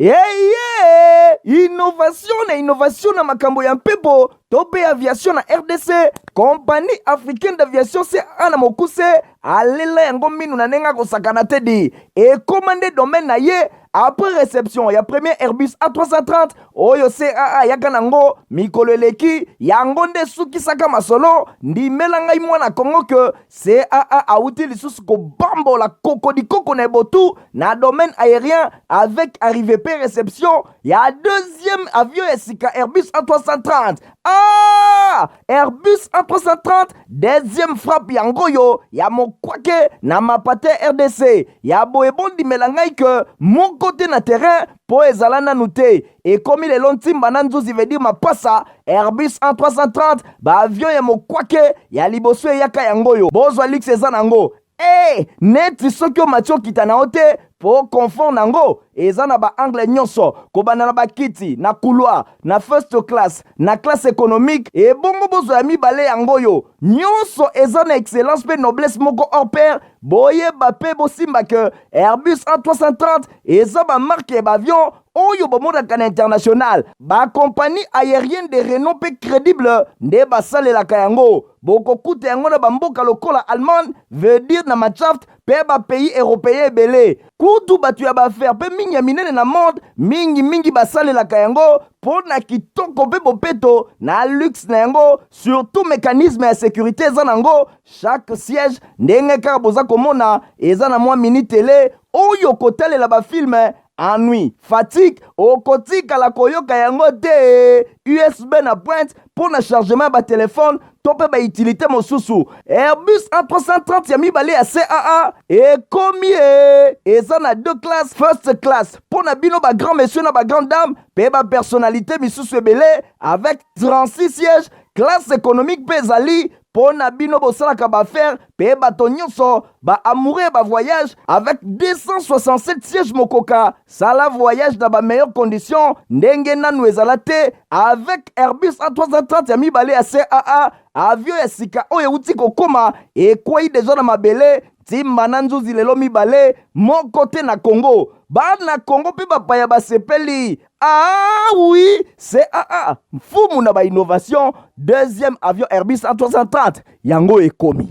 Eye innovation na innovation na makambo ya mpepo to mpe aviation na RDC, Compagnie africaine d'aviation CAA na mokuse alela yango minu na ndenge akosakana te di ekoma nde domaine na ye après réception ya premier Airbus A330 oyo CAA ayaka nango mikolo eleki. Yango nde esukisaka masolo. Ndimela ngai mwana Kongo ke CAA awuti lisusu kobambola kokodikoko na ebotu na domaine aérien avec arrivée pe réception ya deuxième avion ya sika Airbus A330. Ah! Airbus A330 deuxième frappe yango oyo ya mokwake na mapate RDC ya boye. Bondimela ngai ke moko te na terrain mpo ezala nanu te. Ekomi lelo ntimba na nzuzi, veut dire mapasa. Airbus A330, baavion ya mokwake ya liboso eyaka yango oyo. Bozwa luxe eza nango e neti soki omati okita na yo te, mpo confort nango eza na baangle nyonso, kobanda na bakiti na couloir, na first class, na classe économique. Ebongo bozwa ya mibale yango oyo nyonso eza na excellence mpe noblesse moko hors pair. Boyeba mpe bosimba ke Airbus A330 eza bamarque ya baavion oyo bomonaka na international. Bacompagnie aérienne de renom mpe crédible nde basalelaka yango. Bokokuta yango na bamboka lokola Allemagne, veut dire na Mannschaft, mpe bapays européen ebele. Kutu bato ya baaffaires mpe mingi ya minene na monde mingimingi basalelaka yango mpo na kitoko mpe bopeto na luxe na yango. Surtout mécanisme ya sécurité eza nango. Chaque siège, ndenge kaka boza komona, eza na mwa mini télé oyo kotalela bafilm. Ennui, fatigue okotikala koyoka yango te. USB na pointe mpo na chargement ya batelefone to mpe bautilité mosusu. Airbus A330 ya mibale ya CAA ekomi e eza na deux classes: first class mpo na bino bagrand monsieur na bagrande dame mpe bapersonnalité misusu ebele avec 36 sièges. Classe économique mpe ezali mpo na bino bosalaka baaffaires mpe bato nyonso baamoureux bavoyage avec 267 sièges. Mokoka sala voyage na bameilleures conditions ndenge nanu ezala te avec Airbus A330 ya mibale ya CAA. Avion ya sika oyo euti kokóma, ekwei deja na mabele ntimba na nzuzi lelo mibale moko te na Congo. Bana Congo mpe bapaya basepeli. Ah oui, CAA mfumu na bainnovation. Deuxième avion Airbus A330 yango ekomi.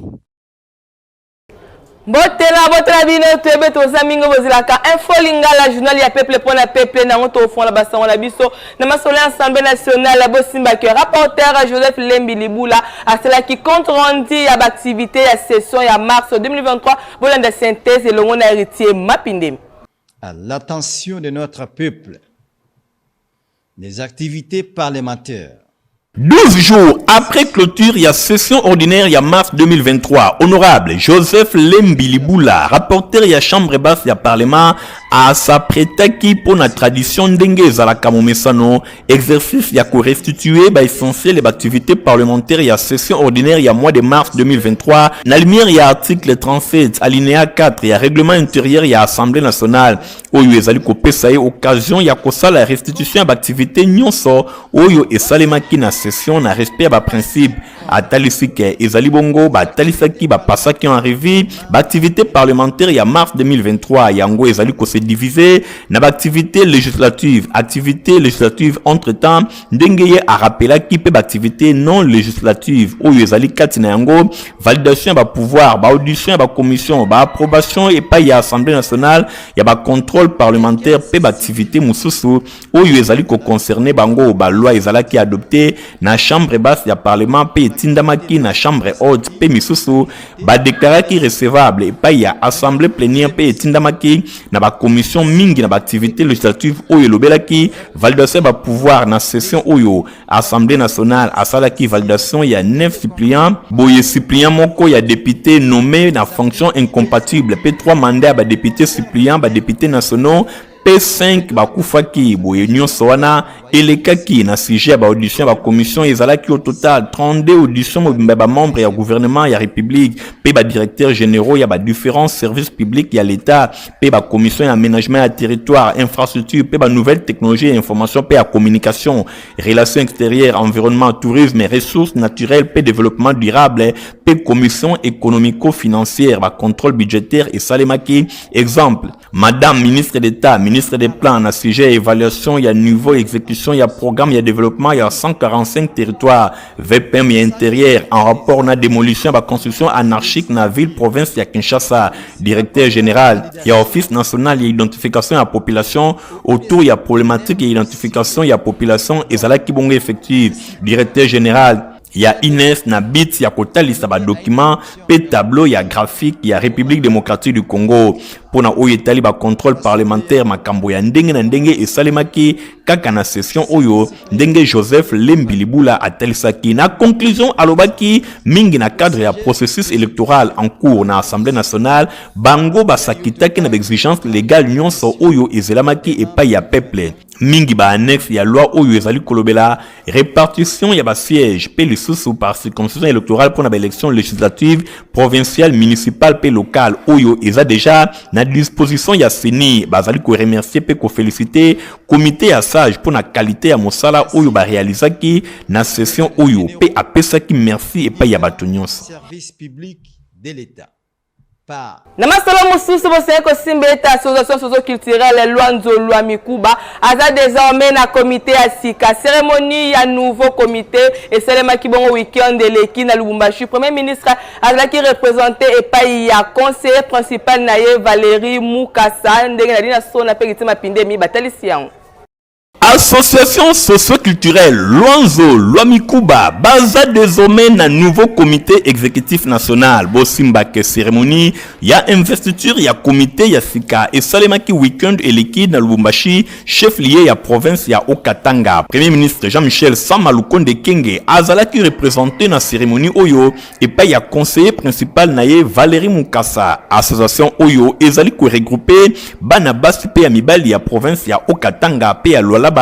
Botela botela bino toyebe toza mingi bozelaka Info Lingala, journal ya peuple mpo na peuple. Nango tofongola basango na biso na masolo ya Assemblée nationale. Bosimbaki rapporteur Joseph Lembi Libula asalaki compte rendu ya baactivité ya session ya mars 2023. Bolanda synthèse elongo na Héritier Mapindemi. À l'attention de notre peuple, les activités parlementaires. 12 jours après clôture ya session ordinaire ya mars 2023, honorable Joseph Lembi Libula, rapporteur ya chambre basse ya parlement, as'apprêtaki mpo na tradition ndenge ezalaka momesano, exercice ya korestituer baessentiel ya baactivité parlementaire ya session ordinaire ya mois de mars 2023 na lumière ya article 37 alinéa 4 ya règlement intérieur ya Assemblée nationale, oyo ezali kopesa ye occasion ya kosala restitution ya baactivité nyonso oyo esalemaki na session na respect ya baprincipe. Atalisi ke ezali bongo batalisaki, bapasaki en revue baactivité parlementaire ya mars 2023. Yango ezali kose diviser na baactivité législative, activité législative entre-temps ndenge ye arappelaki, mpe baactivité non législative oyo ezali kati na yango validation ya bapouvoir, baaudition ya bacommission, baapprobation epai ya Assemblée nationale ya bacontrôle parlementaire, mpe baactivité mosusu oyo ezali koconcerne bango. Baloi ezalaki adopté na chambre basse ya parlement mpe etindamaki na chambre haute, mpe misusu badeklaraki recevable epai ya assemblée plénière mpe etindamaki na bacommission. Mingi na baactivité législative oyo elobelaki validation ya bapouvoir na session oyo, Assemblée nationale asalaki validation ya 9 suppléants. Boye suppléant moko ya député nommé na fonction incompatible, mpe 3 mandat ya badéputé suppléant, badéputé nationaux mpe 5 bakufaki. Boye nyonso wana Elekaki na sujet ya ba audition ya ba commission ezalaki au total 32 audition mobimba ya ba membre ya gouvernement ya république mpe ba directeurs généraux ya ba différents services publics ya l'État mpe ba commission ya aménagement ya territoire, infrastructure mpe ba nouvelles technologies ya information mpe ya communication, relations extérieures, environnement, tourisme, ressources naturelles mpe développement durable mpe commission économico-financière. Ba contrôle budgétaire esalemaki, exemple madame ministre d'État, ministre des Plans, na sujet ya évaluation ya niveau exécution ya programme ya développement ya 145 territoires, VPM ya intérieur en rapport na démolition ya baconstruction anarchique na ville province ya Kinshasa, directeur général ya Office national ya identification ya population autour ya problématique ya identification ya population ezalaki bongo effective, directeur général ya INS na bit ya kotalisa badocument mpe tableau ya graphique ya République démocratique du Congo. Mpo na oyo etali bacontrôle parlementaire, makambo ya ndenge na ndenge esalemaki kaka na session oyo, ndenge Joseph Lembi Libula atalisaki. Na conclusion, alobaki mingi na cadre ya processus électoral en cours na Assemblée nationale, bango basakitaki na baexigence légale nyonso oyo ezelamaki epai ya peuple, mingi baannexe ya loi oyo ezali kolobela répartition ya basiège mpe lisusu par circonscription électorale mpo na baélection législative, provinciale, municipale mpe locale oyo eza déjà na disposition ya CENI. Bazali koremercier mpe koféliciter comité ya sage mpo na qualité ya mosala oyo barealizaki na session oyo, mpe apesaki merci epai ya bato nyonso. Service public de l'État. Par Na masolo mosusu, bosenge kosimba ete association socio-culturelle Lwanzo Lwa Mikuba aza désormais na comité ya sika. Cérémonie ya nouveau comité esalemaki bongo weekend eleki na Lubumbashi. Premier ministre azalaki représenté epai ya conseiller principal na ye, Valérie Mukasa. Ndenge nali na sona mpe Gitima Pindemi batalisi yango. Association socio-culturelle Luanzo Lwamikuba baza désormais na nouveau comité exécutif national. Bosimbake cérémonie ya investiture ya comité ya sika esalemaki weekend eleki na Lubumbashi, chef lieu ya province ya Haut-Katanga. Premier ministre Jean-Michel Sama Lukonde Kenge azalaki représenté na cérémonie oyo epai ya conseiller principal na ye, Valérie Mukasa. Association oyo ezali koregrouper bana basi mpe ya mibali ya province ya Haut-Katanga mpe ya Lualaba,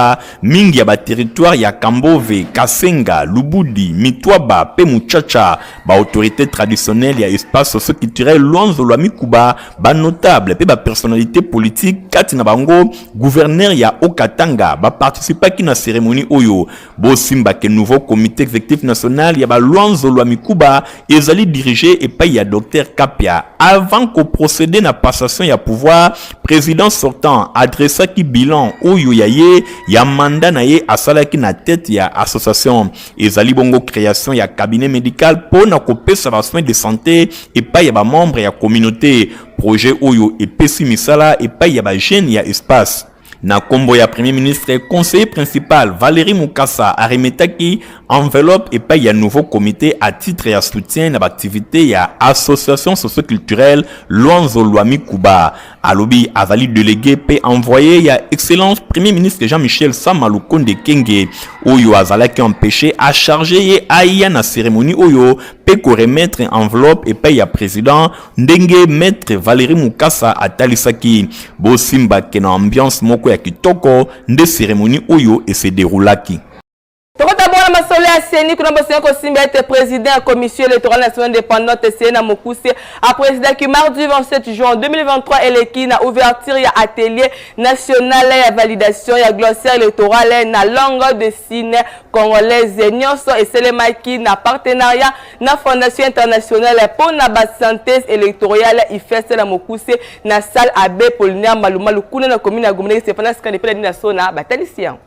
mingi ya baterritoire ya Kambove, Kasenga, Lubudi, Mitwaba mpe Mutshatsha, baautorité traditionnelle ya espace socioculturel Lwanzo Lwa Mikuba, banotable mpe bapersonnalité politique, kati na bango gouverneur ya Haut-Katanga, baparticipaki na cérémonie oyo. Bosimbake nouveau comité exécutif national ya balwanzo lwa Mikuba ezali dirigé epai ya Dr Kapia. Avant koprocéder na passation ya pouvoir, président sortant adressaki bilan oyo ya ye ya mandat na ye asalaki na tête ya association. Ezali bongo création ya cabinet médical mpo na kopesa basoin de santé epai ya bamembre ya communauté, projet oyo epesi misala epai ya bajeune ya espace. Na nkombo ya premier ministre, conseiller principal Valérie Mukasa aremetaki enveloppe epai ya nouveau comité à titre ya soutien na baactivité ya association socioculturelle Lwanzo Lwa Mikuba. Alobi azali délégué mpe envoyé ya excellence premier ministre Jean-Michel Sama Lukonde Kenge oyo azalaki empêché, achargé ye aya na cérémonie oyo mpe koremettre enveloppe epai ya président, ndenge maître Valérie Mukasa atalisaki. Bosimbake na ambiance moko ya kitoko nde cérémonie oyo ese déroulaki. Tokota bona masolo ya CENI. Kuna bosengi kosimba ete président ya Commission électorale nationale indépendante, CENI na mokuse, aprésidaki mardi 27 juin 2023 eleki na ouverture ya atelier national ya validation ya glossaire électoral na langue de signe congolaise. Nyonso esalemaki na partenariat na Fondation internationale mpo na basynthèse électorale, IFES na mokuse, na salle Abbé Apollinaire Malumalu kuna na commune ya Goma. Ndenge Stefana Sikande mpe na so na batalisi yango.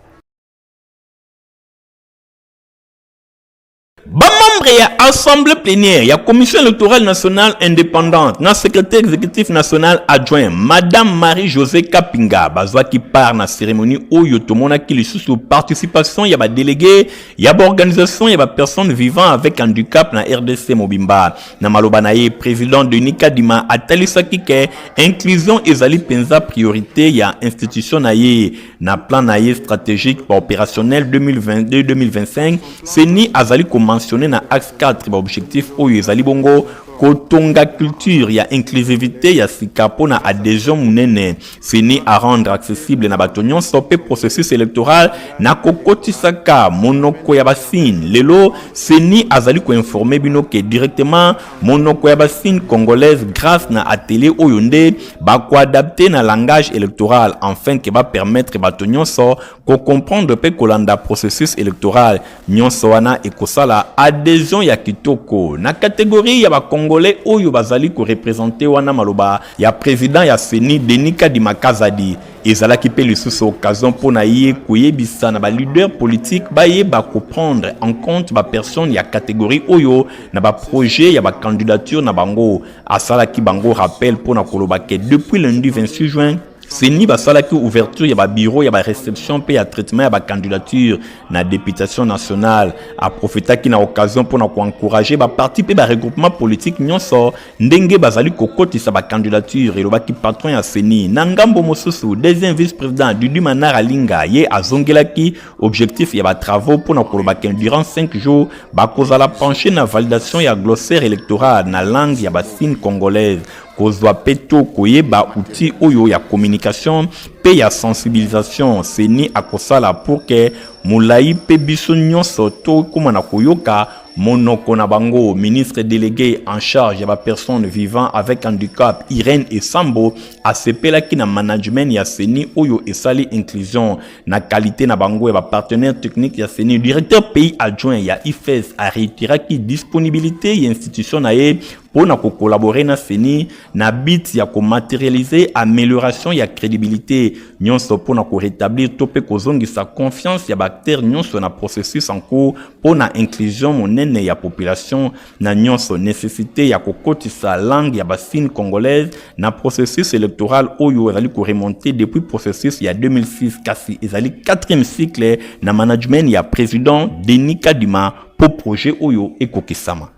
Bamembre ya assemblée plénière ya Commission électorale nationale indépendante na secrétaire exécutif national adjoint, madame Marie-José Kapinga, bazwaki part na cérémonie oyo. Tomonaki lisusu participation ya badélégué ya baorganisation ya bapersonnes vivant avec handicap na RDC mobimba. Na maloba na ye, président Denis Kadima atalisaki ke inclusion ezali mpenza priorité ya institution na ye. Na plan na ye stratégique opérationnel 2022-2025, CENI azali komandater mentionne na axe 4 ba objectif oyo ezali bongo kotonga culture ya inclusivité ya sika mpo na adhesion monene. CENI a rendre accessible na bato nyonso mpe processus electoral na kokotisaka monoko ya basigne. Lelo CENI azali koinforme bino ke directement monoko ya basigne congolaise grâce na atelier oyo nde bakoadapte na langage electoral enfin ke bapermettre bato nyonso kocomprendre mpe kolanda processus electoral. Nyonso wana ekosala adhesion ya kitoko na categorie ya ba congolais oyo bazali ko representer wana maloba ya president ya CENI Denis Kadima Kazadi. Ezalaki mpe lisusu occasion mpo na ye koyebisa na ba leaders politiques bayeba ko prendre en compte ba personnes ya categorie oyo na ba projets ya ba candidatures na bango. Asalaki bango rappel mpo na koloba ke depuis lundi 26 juin, CENI basalaki ouverture ya ba bureau ya ba reception mpe ya traitement ya ba candidature na deputation nationale. Aprofitaki na occasion mpo na koencourager ba parti mpe ba regroupement politique nyonso ndenge bazali kokotisa ba candidature, elobaki patron ya CENI. Na ngambo mosusu, deuxième vice-président Dudu Manara Linga ye azongelaki objectif ya ba travaux mpo na koloba ke durant 5 jours bakozala penché na validation ya glossaire électoral na langue ya ba signes congolaise. Kozwa mpe to koyeba outil oyo ya communication mpe ya sensibilisation CENI akosala pour que molayi mpe biso nyonso tokoma na koyoka monoko na bango. Ministre delegue en charge ya ba personnes vivant avec handicap Irène Esambo asepelaki na management ya CENI oyo esali inclusion na qualité na bango ya ba partenaires techniques ya CENI. Directeur pays adjoint ya IFES a reiteraki disponibilité ya institution na ye mpo na kokolabore na CENI na but ya komaterialize amelioration ya credibilité nyonso mpo na koretablir to mpe kozongisa confiance ya baacteur nyonso na processus en cours mpo na inclusion monene ya population na nyonso. Necessité ya kokotisa langue ya basigne congolaise na processus électoral oyo ezali koremonte depuis processus ya 2006, kasi ezali 4e cycle na management ya président Denis Kadima mpo projet oyo ekokisama.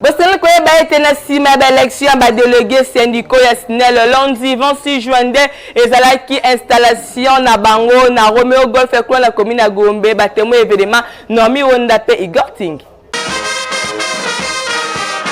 Bosengeli koyeba ete na nsima ya baelection ya badelege syndicaux ya SNEL lundi 26 juin nde ezalaki installation na bango na Romeo Golf kuna na commune ya Gombe. Batemoin evenement Nomi Wonda mpe Igor Ting.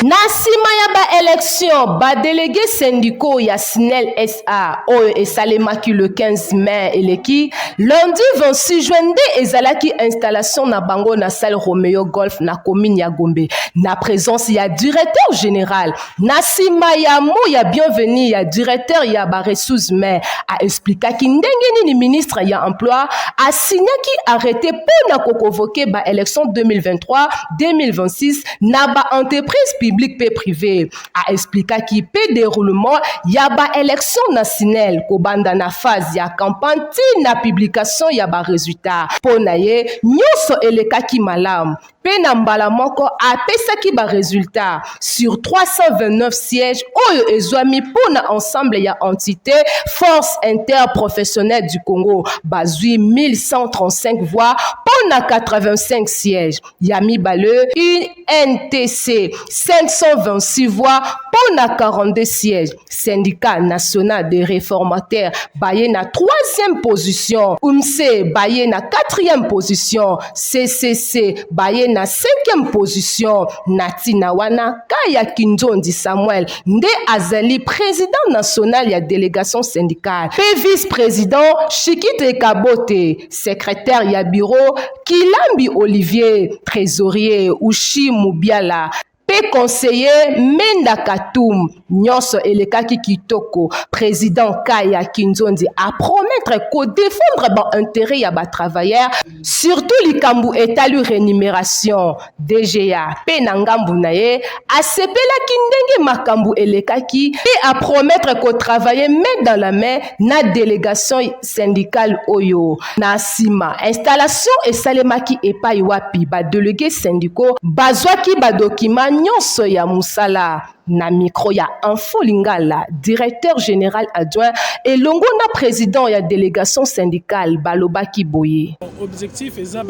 Na nsima ya baelection badelege syndicaux ya SNEL SA oyo esalemaki le 15 mai eleki, lundi 26 juin nde ezalaki installation na bango na salle Romeo Golf na commune ya Gombe na présence ya directeur général. Na nsima ya mot ya bienvenue ya directeur ya ba ressources humaines, aexplikaki ndenge nini ministre ya emploi asignaki arrêté mpo na koconvoke ba élection 2023 2026 na ba entreprise publique mpe privé. Aexplikaki mpe déroulement ya ba élection na SNEL kobanda na phase ya campagne ti na publication ya ba résultat. Mpo na ye nyonso elekaki malamu mpe na mbala moko apesaki ba résultat sur 329 sièges oyo ezwami mpo na ensemble ya entité Force interprofessionnelle du Congo, bazwi 1135 voix mpo na 85 sièges. Ya mibale, UNTC, 526 voix mpo na 42 sièges. Syndicat national des réformateurs baye na troisième position, UMC baye na quatrième position, CCC baye na cinquième position. Na ntina wana, Kaya Kinzondi Samuel nde azali président national ya délégation syndicale mpe vice-président Shikite Kabote, secrétaire ya bureau Kilambi Olivier, trésorier Ushi Mubiala mpe conseiller Menda Katum. Nyonso elekaki kitoko. Président Kaya Kinzondi apromettre kodéfendre baintérêt ya batravailleur, surtout likambo etali rémunération. DGA mpe na ngambu na ye asepelaki ndenge makambo elekaki mpe apromettre kotravailler main dans la main na délégation syndicale oyo. Na nsima, installation esalemaki epai wapi badélégué syndicaux bazwaki badokima nyonso ya mosala. Na micro ya Info Lingala, directeur général adjoint elongo na président ya délégation syndicale balobaki boye. Objectif eza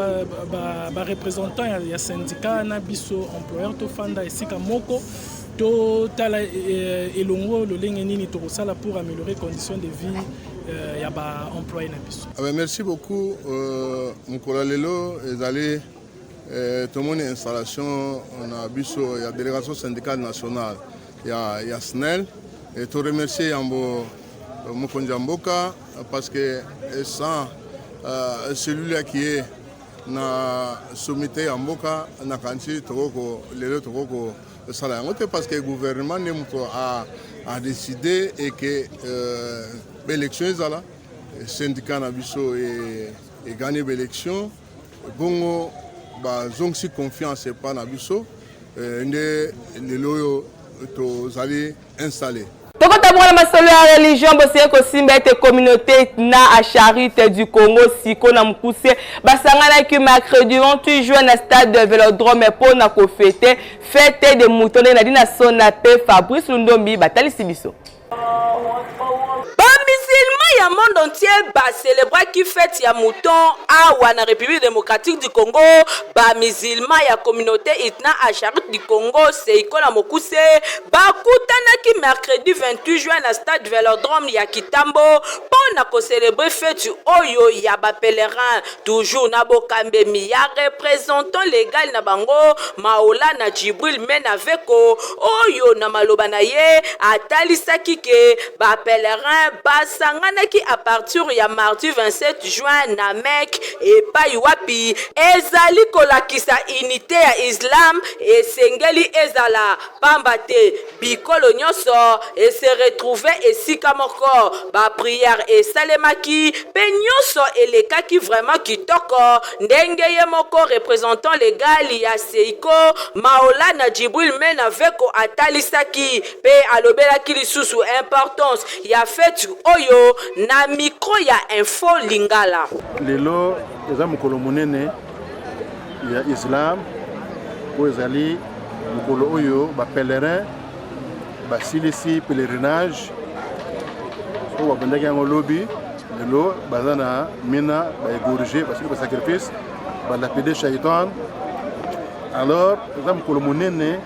bareprésentant ba ya syndicat na biso employeur tofanda esika moko, totala elongo lolenge nini tokosala pour améliorer condition de vie ya baemployé na biso. Ah ben, merci beaucoup. Mokolo ya lelo ezali Eh, tomoni installation na biso ya délégation syndicale nationale ya, ya SNEL et to remercier yambo euh, mokonzi ya mboka parce que eh, sans euh, celui-là qui est na sommité ya mboka nakanisi tokoko lelo tokoko kosala yango te parce que gouvernement nde moto a, a décidé et que euh, baélection ezala syndicat na biso e, eganye baélection bongo bazongisi confiance epa na biso eh, nde lelo oyo tozali installe. Tokota bongo na masolo ya religion. Bosenge kosimba ete communauté na Charite du Congo siko na mokuse basanganaki mercredi 28 juin na stade Velodrome mpo na kofete fete de mouton ndenge na Dina Sona mpe Fabrice Lundombi batalisi biso. Ba musulmans ya monde entier ba celebraki fete ya mouton awa na Republique democratique du Congo. Ba musulmans ya communaute Itna Asharit du Congo, Seiko na mokuse, bakutanaki mercredi 28 juin na stade Velodrome ya Kitambo mpo na ko celebrer feti oyo ya ba pèlerins, toujours na bokambemi ya representant legal na bango Maulana Djibril Mena Veko, oyo na maloba na ye atalisaki ke ba pèlerins basanganaki à partir ya mardi 27 juin na Mecque epayi wapi ezali kolakisa unite ya islam esengeli ezala pamba te bikolo nyonso e se retrouver esika moko. Ba prières esalemaki pe nyonso elekaki vraiment kitoko ndenge ye moko representant legal ya Seiko, Maolana Djibril Mena Veko atalisaki pe alobelaki lisusu importance ya feti oyo na micro ya Info Lingala. Lelo eza mokolo monene ya islam oyo ezali mokolo oyo ba pèlerins basilisi pèlerinage oyo babandaki yango lobi. Lelo baza na Mina, baegorge, basili basacrifice, balapide shaitan. Alors eza mokolo monene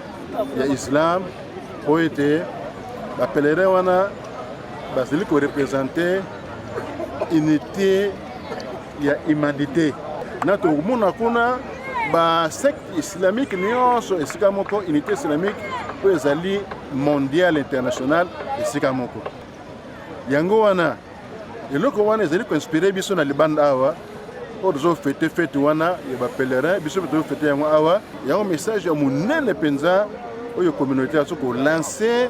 ya islam mpo ete bapèlerin wana bazali korepresente unité ya humanité na tokomona kuna basecte islamique nyonso esika moko, unité islamique oyo ezali mondiale internationale esika moko. Yango wana eloko wana ezali koinspire biso na libanda awa oyo tozofete fete wana ya bapèlerin, biso mpe tozofete yango awa. Yango message ya monene mpenza oyo communauté azo kolanse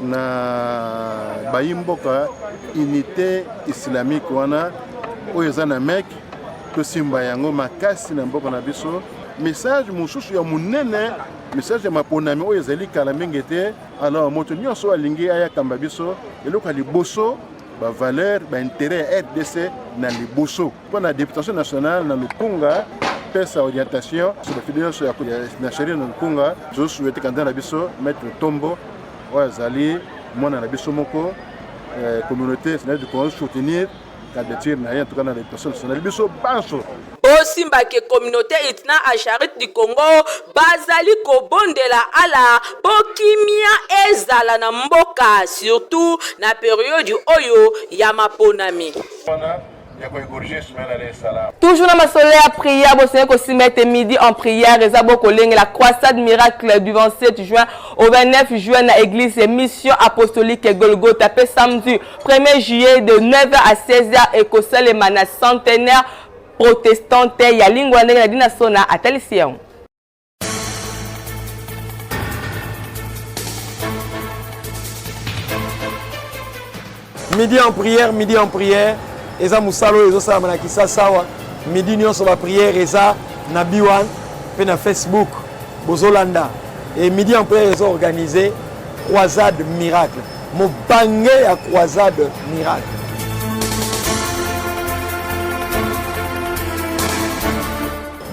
na bayi mboka, unité islamique wana oyo eza na Mecque, tosimba yango makasi na mboka na biso. Message mosusu ya monene, message ya maponami oyo ezali kala mingi te. Alors moto nyonso oyo alingi aya kamba biso, eloko ya liboso bavaleur, baintérêt ya RDC na liboso. Mpo na députation nationale na Lukunga, pesa orientation so bafide nyonso ya na chérie na Lukunga. Tozosouhaite candidat na biso maître Tombo oyo azali mwana na biso moko, communauté nationale du Congo soutenir candidature na ye, en tout cas na députation nationale biso banso. Bosimba ke communauté Itna Asharit du Congo bazali kobondela Allah po kimia ezala na mboka surtout na periode oyo ya maponami. Toujours na masolo ya prière, bosenge kosimba ete midi en prière eza bokolengela croisade miracle du 27 juin au 29 juin na église Mission Apostolique Golgotha, pe samedi 1er juillet de 9h à 16h ekosalema na centenaire protestante ya lingwa ndenge na Dina Sona atalisi yango. Midi en prière, midi en prière eza mosala oyo ezosalama na Kisasa awa. Midi nyonso ba prière eza na B1 mpe na Facebook bozolanda. E midi en prière eza organise croisade miracle, mobange ya croisade miracle.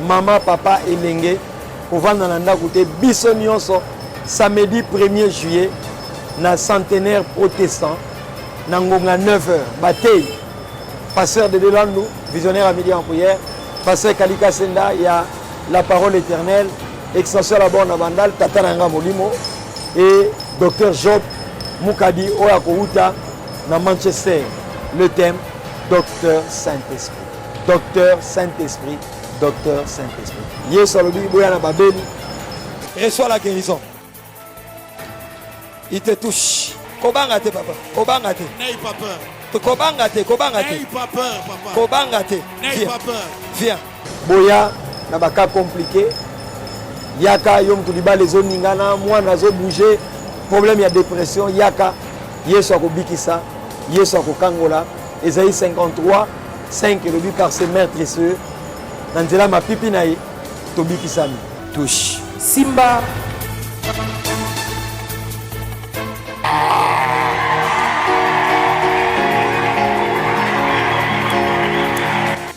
Mama, papa, elenge, kovanda na ndako te, biso nyonso samedi 1er juillet na centenaire protestant na ngonga 9h, batei pasteur Dede Landu, visionnaire à midi en prière, pasteur Kalika Senda ya la parole éternelle, extension la borne na Bandal, tata na nga molimo, et docteur Job Mukadi oyo akouta na Manchester. Le thème, docteur Saint-Esprit, docteur Saint-Esprit. Docteur Saint-Esprit. Yesu alobi boya na babeli. Reçois la guérison. Il te touche. Kobanga te papa, kobanga te. N'aie pas peur. Kobanga te, kobanga te. N'aie pas peur papa. Kobanga te. N'aie pas peur. Viens. Boya na ba cas compliqué. Yaka yo mutu libala ezoningana, mwana azo bouger, problème ya dépression, yaka Yesu akobikisa, Yesu akokangola. Esaïe 53 5 elobi par ses meurtrissures na nzela mapipi na ye tobikisami. Touche. Simba.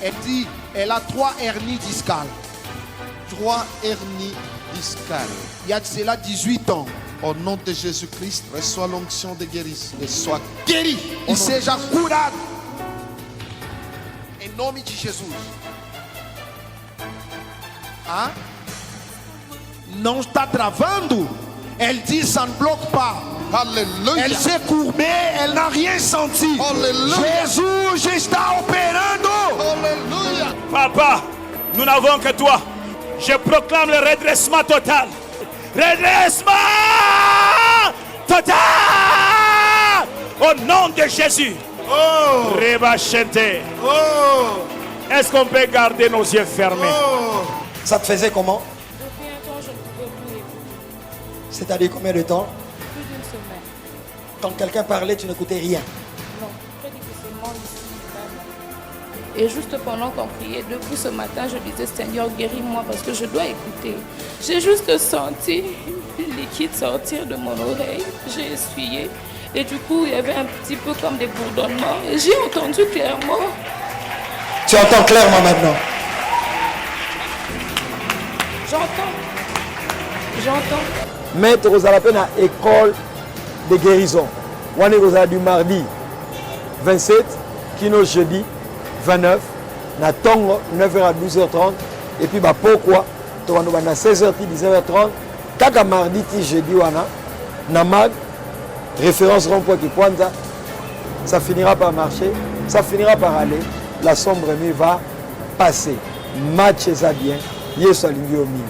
Elle dit, elle a trois hernies discales. Trois hernies discales. Il y a de cela 18 ans. Au nom de Jésus-Christ, reçois l'onction de guérison et sois guéri. E seja curado. Em nome de Jesus. Ah? Não está travando? Elle dit ça ne bloque pas. Alléluia. Elle s'est courbée, elle n'a rien senti. Alléluia. Jesus está operando. Alléluia. Papa, nous n'avons que toi. Je proclame le redressement total. Redressement total au nom de Jésus. Oh. Reba Shente. Oh. Est-ce qu'on peut garder nos yeux fermés Oh. Ça te faisait comment Depuis un temps, je ne pouvais plus écouter. C'est-à-dire combien de temps Plus d'une semaine. Quand quelqu'un parlait, tu n'écoutais rien. Non, très difficilement ici. vraiment. Et juste pendant qu'on priait, depuis ce matin, je disais Seigneur, guéris-moi parce que je dois écouter. J'ai juste senti le liquide sortir de mon oreille. J'ai essuyé. Et du coup, il y avait un petit peu comme des bourdonnements. Et j'ai entendu clairement. Tu entends clairement maintenant. J'entends. J'entends. Mais tokozala mpe na école de guérison wana ekozala du mardi 27 kino jeudi 29 na ntongo 9h à 12h30 et puis bapokwa tobanda banda 16h ti 19h30 kaka mardi ti jeudi wana na mag référence rond-point Kikwanza ça finira par marcher ça finira par aller la sombre nuit va passer match eza bien yesu alingi yo mingi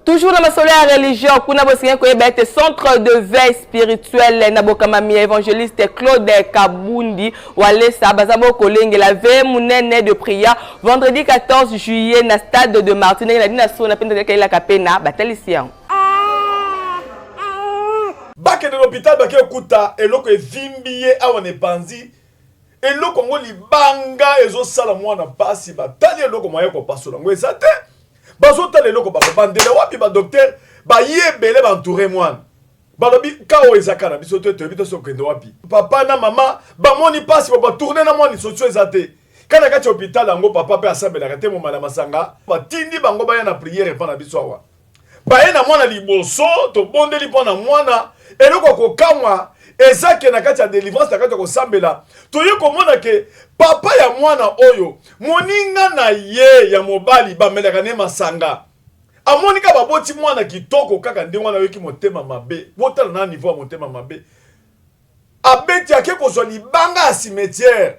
Toujours na masolo ya religion kuna bosengi koyeba ete centre de veille spirituelle na bokamami ya évangéliste Claude Kabundi Walesa baza bo kolengela veille monene de prière vendredi 14 juillet na stade de Martyrs ndenge na dina sona mpe ndenge elaka mpe na batalisi yango. Bakende na hopital bake kokuta eloko evimbi ye awa na epanzi eloko yango libanga ezosala mwana mpasi batali eloko moye kopasola yango eza te bazotala eloko bakobandela wapi badoktere baye ebele baentoure mwana balobi ka oyo eza ka na biso te toyebi te soki okende wapi papa na mama bamoni mpasi bo batourne na mwana solution eza te ka na kati ya hopital yango papa mpe asambelaka te momala masanga batindi bango baya na priere epa na biso awa baye na mwana liboso tobondeli mpo na mwana eloko ya kokamwa eza ke na kati ya delivrance na kati ya kosambela toye komona ke papa ya mwana oyo moninga na ye ya mobali bamelaka ne masanga amoni kaka baboti mwana kitoko kaka ndenge wana ayoki motema mabe botala na niveau ya motema mabe abeti ake kozwa libanga ya cimetière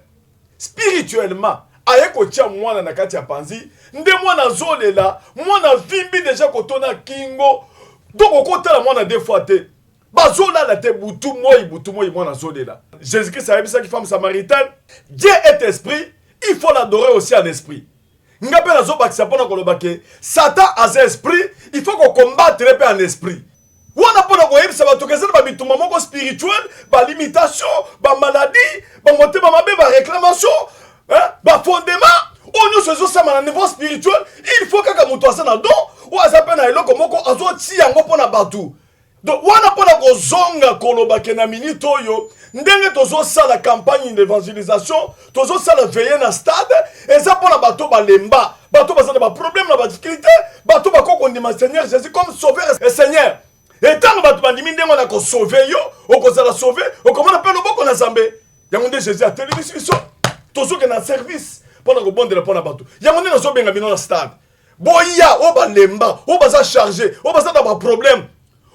spirituellement aye kotia mwana na kati ya panzi nde mwana azolela mwana avimbi deja kotona kingo donc okotala mwana deux fois te bazolala te butu moi butu moi mwana azolela jésus christ ayebisaki femme samaritaine dieu est esprit il faut l'adorer aussi en esprit nga mpe nazobakisa mpo na koloba ke satan aza esprit il faut kokombattre mpe en esprit wana mpo na koyebisa bato ke eza na babitumba moko spirituel balimitation bamaladie bamotema mabe baréclamation bafondement oyo nyonso ezosama na niveau spirituel il faut kaka moto aza na don oyo aza mpe na eloko moko azotia yango mpo na bato Donc wana mpo na kozonga koloba ke na minute oyo ndenge tozosala campagne d'evangelisation tozosala veille na stade eza mpo na bato balemba bato baza na baproblème na badifficulté bato bakoki kondima seigneur jésus comme sauveur et seigneur etango bato bandimi ndenge wana kosauve yo okozala sauve okomona mpe loboko na nzambe yango nde jésus atelemisi biso tozokende na service mpo na kobondela mpo na bato yango nde nazobenga bino na stade boya oyo balemba oyo baza charge oyo baza na baproblème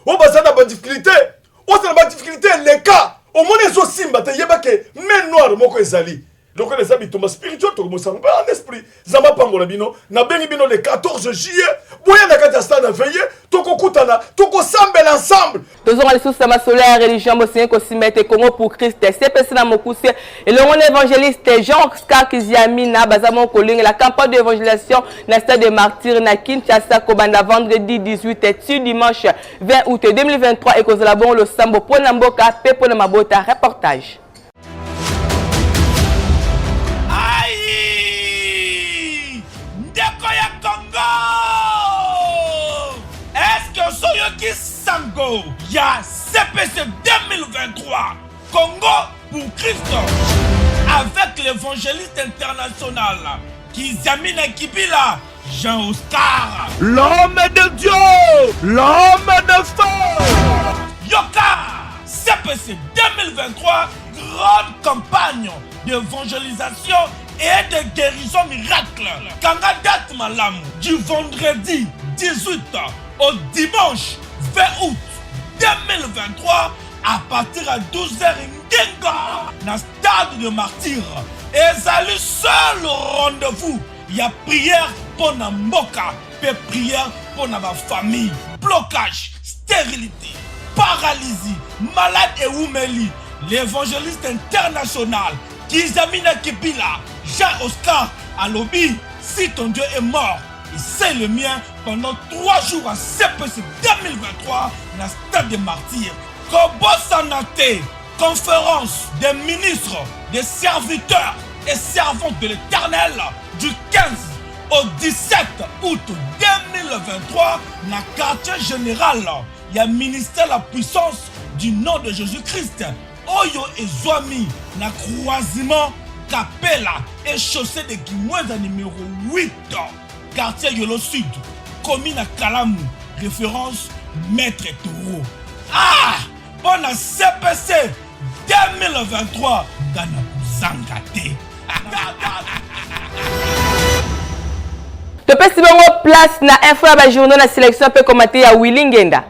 oyo baza na badifficulté oza na badifficulté eleka Omoni ezosimba te, yeba ke main noire moko ezali. Lokola eza bitumba spirituel, tokobosana mpe en esprit. Nzambe apambola bino. Nabengi bino le 14 juillet, boya na kati ya stade ya veille, tokokutana, tokosambela ensemble. Tozonga lisusu na masolo ya religion. Bosengi kosimba ete Congo pour Christ, CPC na mokuse, elongo na évangéliste Jean Oscar Kiziamina, baza moko kolengela campagne d'évangélisation na stade de Martyrs na Kinshasa kobanda vendredi 18 ti dimanche 20 août 2023. Ekozala bongo losambo mpo na mboka mpe mpo na mabota. Reportage. Aïe! Ndeko ya Congo! Est-ce que soyoki sango ya CPC 2023 Congo pour Christ avec l'évangéliste international Kizamina Kibila Jean Oscar? L'homme de Dieu, l'homme de feu. Yoka CPC 2023, grande campagne d'évangélisation et de guérison miracle. Kanga date malamu, du vendredi 18 au dimanche 20 août 2023 à partir à 12h ngenga na stade de Martyr. Ezali seul rendez-vous ya prière mpo na mboka mpe prière mpo na bafamille. Blocage, stérilité, paralysie, malade ewumeli, l'évangéliste international Kizamina Kibila Jean Oscar alobi: si ton Dieu est mort, c'est le mien. Pendant 3 jours à CPC 2023 na stade de Martyrs. Kobosana te, conférence des ministres, des serviteurs et servantes de l'Éternel du 15 au 17 août 2023 na quartier général ya ministère La Puissance du nom de Jésus-Christ, oyo ezwami na croisement Kapela et chaussée de Kimwenza numéro 8, quartier Yolo Sud, commune à Kalamu, référence Maître Taureau. Ah, mpo na CPC 2023, nga na kozanga te. Topesi bango place na info ya bajournaux na sélection mpe komate ya Willy Ngenda.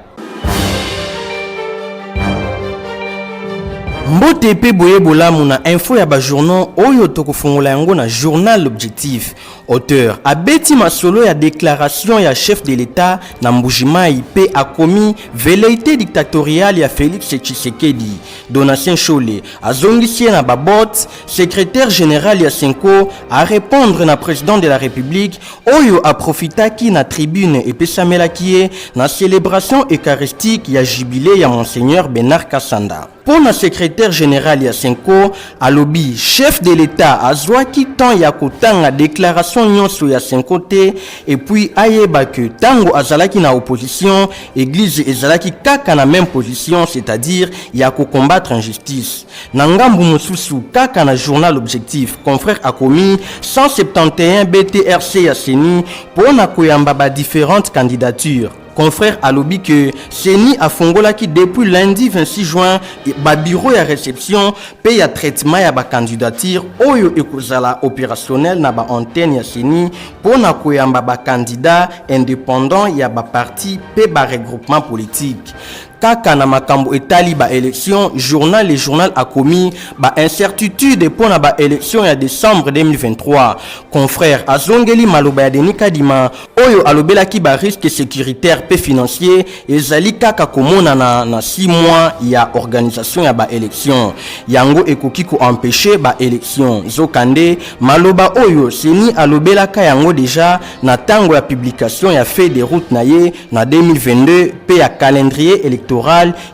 Mbote mpe boye bolamu na info ya bajournaux oyo tokofungola yango na journal L'Objectif. Auteur abeti masolo ya déclaration ya chef de l'État na Mbujimayi mpe akomi velléité dictatoriale ya Félix Tshisekedi. Donatien Nshole azongisi ye na babot. Secrétaire général ya CENCO a répondre na président de la République oyo aprofitaki na tribune epesamelaki ye na célébration eucharistique ya jubilé ya Monseigneur Bernard Kasanda. Mpo na secrétaire général ya CENCO, alobi chef de l'État azwaki temps ya kotanga déclaration nyonso ya CENCO te, et puis ayeba que tango azalaki na opposition, église ezalaki kaka na même position, c'est-à-dire ya kocombattre injustice. Na ngambu mosusu, kaka na journal Objectif, confrère akomi 171 BTRC ya CENI mpo na koyamba ba différentes candidatures. Confrère alobi que CENI afongolaki depuis lundi 26 juin ba bureau ya réception pe ya traitement ya ba candidature oyo ekozala opérationnel na ba antenne ya CENI mpo na koyamba ba candidat indépendant ya ba parti pe ba regroupement politique. Kaka na makambo etali ba élection, journal Le Journal akomi ba incertitude mpo na ba élection ya décembre 2023. Confrère azongeli maloba ya Denis Kadima oyo alobelaki ba risque sécuritaire pe financier ezali kaka komonana na 6 mois ya organisation ya ba élection, yango ekoki koempêcher ba élection. Nzokande maloba oyo CENI alobelaka yango déjà na ntango ya publication ya feuille de route na ye na 2022 pe ya calendrier électoral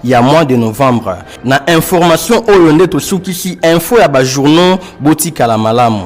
ya mois de novembre. Na information oyo nde tosukisi info ya ba journaux. Botikala malamu.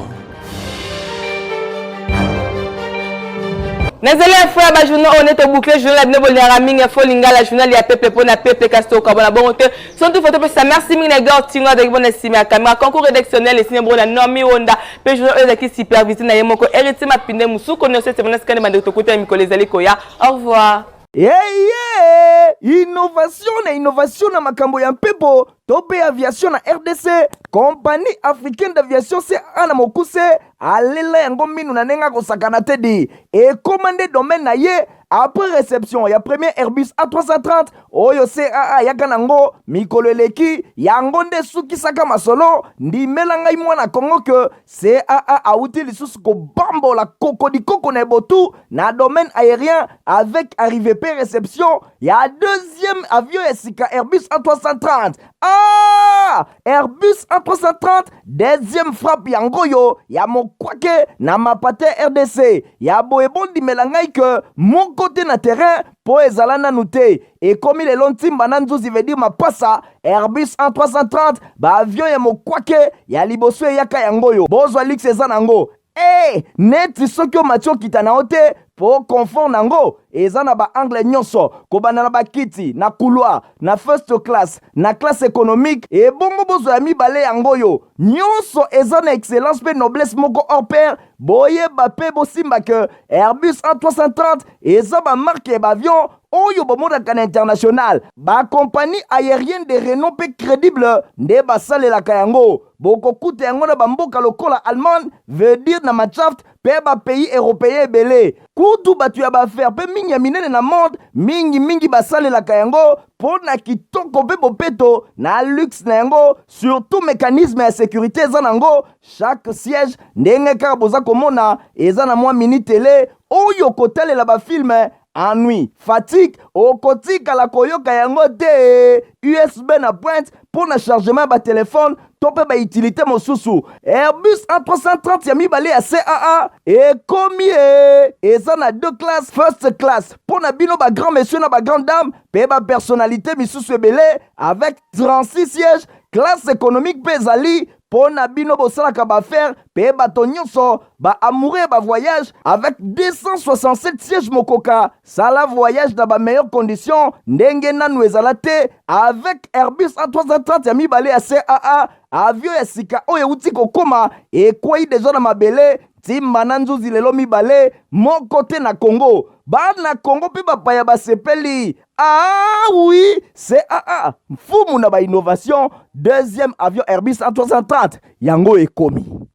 Nazali info ya bajournal oyo nde toboucle journal ya bino bolingaka mingi, info lingala, journal ya peuple mpo na peuple. Kasi tokabona bongo te, sontu fo topesa merci mingi na Edgar Tingo azalaki bona nsima ya caméra, concours rédactionnel esine bongo na Nomi Honda, mpe journal oyo ezalaki supervisé na ye moko Héritier Mapinde. Mosuko nyonso esemana sikani bandeko, tokutana mikolo ezali koya. Au revoir. Eye innovation na innovation na makambo ya mpepo to mpe aviation na RDC, Compagnie africaine d'aviation CAA na mokuse alela yango minu na ndenge akosakana te di ekóma nde domaine na ye. Après reception ya premier Airbus A330 oyo CAA ayaka nango mikolo eleki, yango nde esukisaka masolo. Ndimela ngai mwana Congo que CAA awuti lisusu kobambola kokodikoko na ebotu na domaine aérien avec arrivée pe reception ya deuxième avion ya sika Airbus A330. Ah! Airbus A330 deuxième frappe yango oyo ya mokwake na mapate RDC ya boye. Bondimela ngai ke moko te na terrain mpo ezala nanu te. Ekomi lelo ntimba na nzuzi, veut dire mapasa. Airbus A330, baavion ya mokwake ya liboso eyaka yango oyo. Bozwa luxe eza nango e neti soki omati okita na yo te, mpo confort nango eza na baangle nyonso, kobanda na bakiti na couloir, na first class, na classe économique. Ebongo bozwa ya mibale yango oyo, nyonso eza na excellence mpe noblesse moko hors pair. Boyeba mpe bosimba ke Airbus A330 eza bamarque ya baavion oyo bomonaka na international. Bacompagnie aérienne de renom mpe crédible nde basalelaka yango. Bokokuta yango na bamboka lokola Allemagne, veut dire na Mannschaft, mpe bapays européen ebele. Kutu bato ya baaffaires mpe mingi ya minene na monde mingimingi basalelaka yango mpo na kitoko mpe bopeto na luxe na yango. Surtout mécanisme ya sécurité eza nango. Chaque siège, ndenge kaka boza komona, eza na mwa mini télé oyo kotalela bafilm. Ennui, fatigue, okotikala koyoka yango te. USB na pointe mpo na chargement ya batelefone to mpe bautilité mosusu. Airbus A330 ya mibale ya CAA ekomi e eza na deux classes: first class mpo na bino bagrand monsieur na bagrand dame mpe bapersonnalité misusu ebele avec 36 sièges. Classe économique mpe ezali mpo na bino bosalaka baaffaires mpe bato nyonso baamoureux ya bavoyage avec 267 sièges. Mokoka sala voyage na bameilleures conditions ndenge nanu ezala te avec Airbus A330 ya mibale ya CAA. Avion ya sika oyo euti kokóma, ekwei deja na mabele, ntimba na nzuzi lelo mibale, moko te na Congo. Bana Congo mpe bapaya basepeli. Ah oui, CAA mfumu na bainnovation, deuxième avion Airbus A330 yango ekomi.